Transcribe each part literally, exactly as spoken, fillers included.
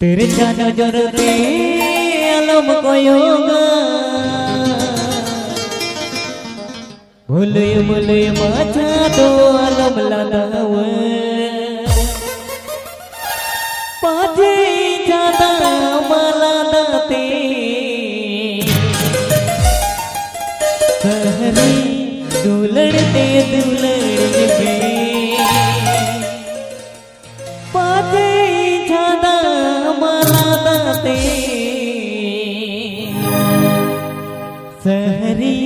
ᱛᱤᱨᱪᱷᱟ ᱱᱚᱡᱚᱨ ᱛᱮ ᱟᱞᱚᱢ ᱠᱚᱭᱚᱜᱟ, ᱵᱷᱩᱞᱟᱹᱭ ᱵᱷᱩᱞᱟᱹᱭ ᱢᱟᱪᱷᱟ ᱫᱚ ᱟᱞᱚᱢ ᱞᱟᱸᱫᱟᱣᱟ᱾ ᱯᱟᱪᱮ ᱪᱟᱸᱫᱟ ᱢᱟᱞᱟ ᱫᱟᱜ ᱛᱮ ᱥᱟᱦᱨᱤ ᱫᱩᱞᱟᱹᱲ ᱛᱮ ᱫᱩᱞᱟᱹᱲ ᱢᱮ᱾ ᱯᱟᱪᱮ ᱪᱟᱸᱫᱟ ᱢᱟᱞᱟ ᱫᱟᱜ ᱛᱮ ᱥᱟᱦᱨᱤ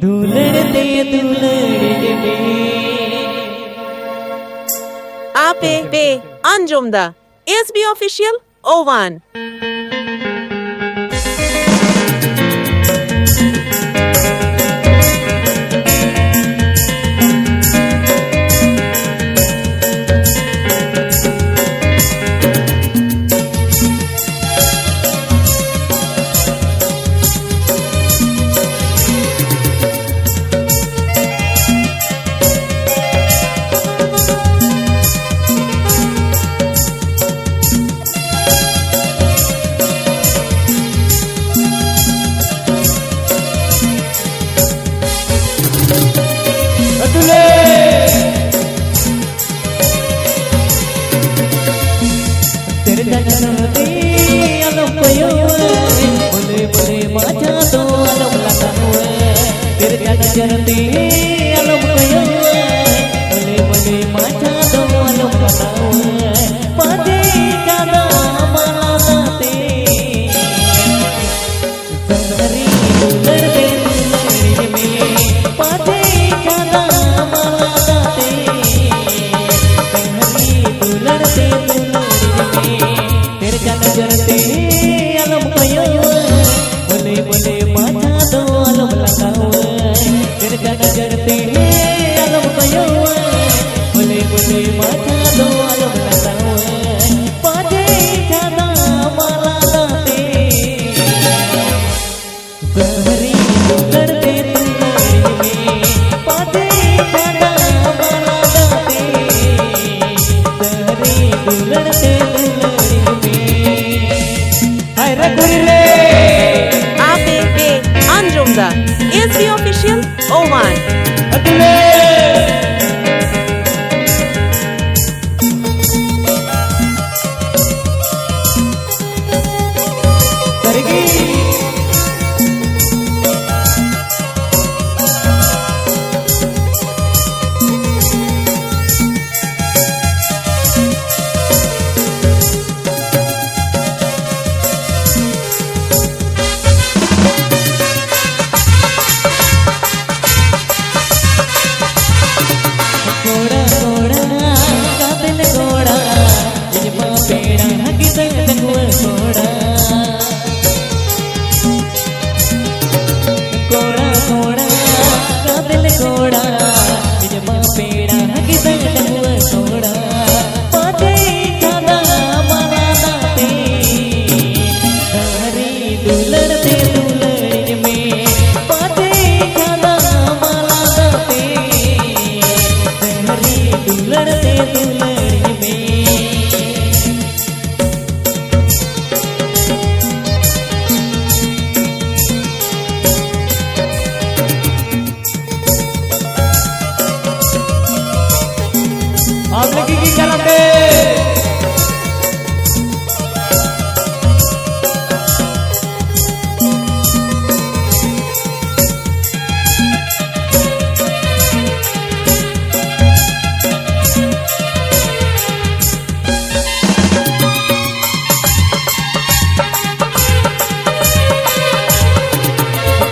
ᱫᱩᱞᱟᱹᱲ ᱛᱮ ᱫᱩᱞᱟᱹᱲ ᱢᱮ᱾ ᱟᱯᱮ ᱯᱮ ᱟᱸᱡᱚᱢ ᱫᱟ ᱮᱥ ᱵᱤ Official ᱳᱣᱟᱱ᱾ ᱛᱮᱨᱮ ᱡᱟᱱᱟᱢ ᱛᱮ ᱟᱞᱚᱢ ᱠᱚᱭᱚᱜ, ᱵᱚᱞᱮ ᱵᱚᱞᱮ ᱢᱟᱪᱷᱟ ᱫᱚ ᱟᱞᱚᱢ ᱞᱟᱜᱟᱣ᱾ ᱛᱮᱨᱮ ᱡᱟᱱᱟᱢ ᱛᱮ ᱟᱞᱚᱢ ᱠᱚᱭᱚᱜ, ᱵᱚᱞᱮ ᱵᱚᱞᱮ ᱢᱟᱪᱷᱟ ᱫᱚ ᱟᱞᱚᱢ ᱞᱟᱜᱟᱣ᱾ ᱯᱟᱪᱮ ᱪᱟᱸᱫᱟ ᱢᱟᱞᱟ ᱫᱟᱜ ᱛᱮ ᱥᱟᱦᱨᱤ ᱫᱩᱞᱟᱹᱲ ᱛᱮ ᱫᱩᱞᱟᱹᱲᱤᱧ ᱢᱮ, ᱯᱟᱪᱮ ᱪᱟᱸᱫᱟ ᱢᱟᱞᱟ ᱫᱟᱜ ᱛᱮ ᱥᱟᱦᱨᱤ ᱫᱩᱞᱟᱹᱲ ᱛᱮ ᱫᱩᱞᱟᱹᱲᱤᱧ ᱢᱮ᱾ ᱛᱮᱨᱮ ᱡᱟᱱᱟᱢ ᱛᱮ ᱟᱞᱚᱢ ᱠᱚᱭᱚᱜ, ᱵᱚᱞᱮ ᱵᱚᱞᱮ ᱢᱟᱪᱷᱟ ᱫᱚ ᱟᱞᱚᱢ ᱞᱟᱜᱟᱣ᱾ ᱛᱮᱨᱮ ᱡᱟᱱᱟᱢ ᱛᱮ Official Oman. ᱠᱚᱲᱟ, ᱠᱚᱲᱟ, ᱜᱟᱫᱮᱞ ᱠᱚᱲᱟ, ᱤᱧ ᱢᱟ ᱯᱮᱲᱟ ᱜᱤᱫᱟᱹᱨ ᱰᱟᱺᱜᱩᱣᱟᱹ ᱠᱚᱲᱟ᱾ ᱠᱚᱲᱟ, ᱠᱚᱲᱟ, ᱜᱟᱫᱮᱞ ᱠᱚᱲᱟ, ᱤᱧ ᱢᱟ ᱯᱮᱲᱟ ᱜᱤᱫᱟᱹᱨ ᱰᱟᱺᱜᱩᱣᱟᱹ ᱠᱚᱲᱟ᱾ ᱯᱟᱪᱮ ᱪᱟᱸᱫᱟ ᱢᱟᱞᱟ ᱫᱟᱜ ᱛᱮ ᱫᱟᱨᱮ ᱫᱩᱞᱟᱹᱲ ᱛᱮ ᱫᱩᱞᱟᱹᱲᱤᱧ ᱢᱮ, ᱯᱟᱪᱮ ᱪᱟᱸᱫᱟ ᱢᱟᱞᱟ ᱫᱟᱜ ᱛᱮ ᱫᱟᱨᱮ ᱫᱩᱞᱟᱹᱲ ᱛᱮ ᱫᱩᱞᱟᱹᱲᱤᱧ ᱢᱮ᱾ आप लड़की की तरफ से।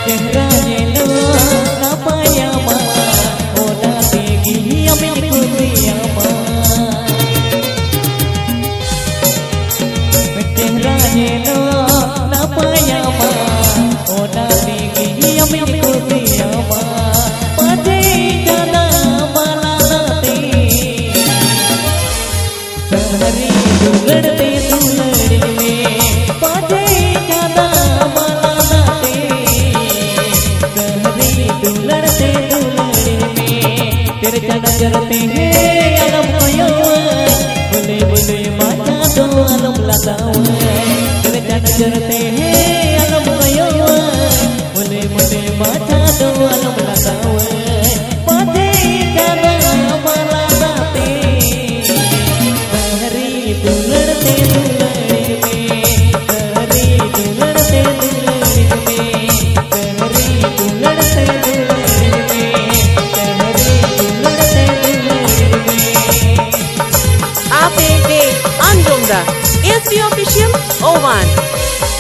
ᱪᱮᱦᱨᱟ ᱧᱮᱞᱚᱜ ᱱᱟᱯᱟᱭᱟᱢᱟ, ᱚᱱᱟ ᱛᱮᱜᱮ ᱟᱢᱤᱧ ᱠᱩᱥᱤᱭᱟᱢᱟ᱾ ᱪᱮᱦᱨᱟ ᱧᱮᱞᱚᱜ ᱱᱟᱯᱟᱭᱟᱢᱟ, ᱚᱱᱟ ᱛᱮᱜᱮ ᱟᱢᱤᱧ ᱠᱩᱥᱤᱭᱟᱢᱟ᱾ ᱯᱟᱪᱮ ᱪᱟᱸᱫᱟ ᱢᱟᱞᱟ ᱛᱮ ᱥᱟᱦᱨᱤ ᱫᱩᱞᱟᱹᱲ ᱛᱮ ᱫᱩᱞᱟᱹᱲᱤᱧ ᱢᱮ, ᱯᱟᱪᱮ ᱪᱟᱸᱫᱟ ᱢᱟᱞᱟ ᱛᱮ ᱥᱟᱦᱨᱤ ᱫᱩᱞᱟᱹᱲ ᱛᱮ ᱫᱩᱞᱟᱹᱲᱤᱧ ᱢᱮ᱾ ᱛᱮᱨᱮ ᱪᱟᱸᱫᱟ ᱡᱚᱨᱚ ᱛᱮ ᱦᱮ ᱟᱞᱚᱢ ᱠᱚᱭᱚᱜᱼᱟ, ᱵᱩᱞᱮ ᱵᱩᱞᱮ ᱢᱟᱪᱷᱟ ᱫᱚ ᱟᱞᱚᱢ ᱞᱟᱜᱟᱣᱟ᱾ ᱛᱮᱨᱮ ᱪᱟᱸᱫᱟ ᱡᱚᱨᱚ ᱛᱮ ᱦᱮ ᱟᱞᱚᱢ ᱠᱚᱭᱚᱜᱼᱟ, ᱵᱩᱞᱮ ᱵᱩᱞᱮ ᱢᱟᱪᱷᱟ ᱫᱚ S B Official, Ovan.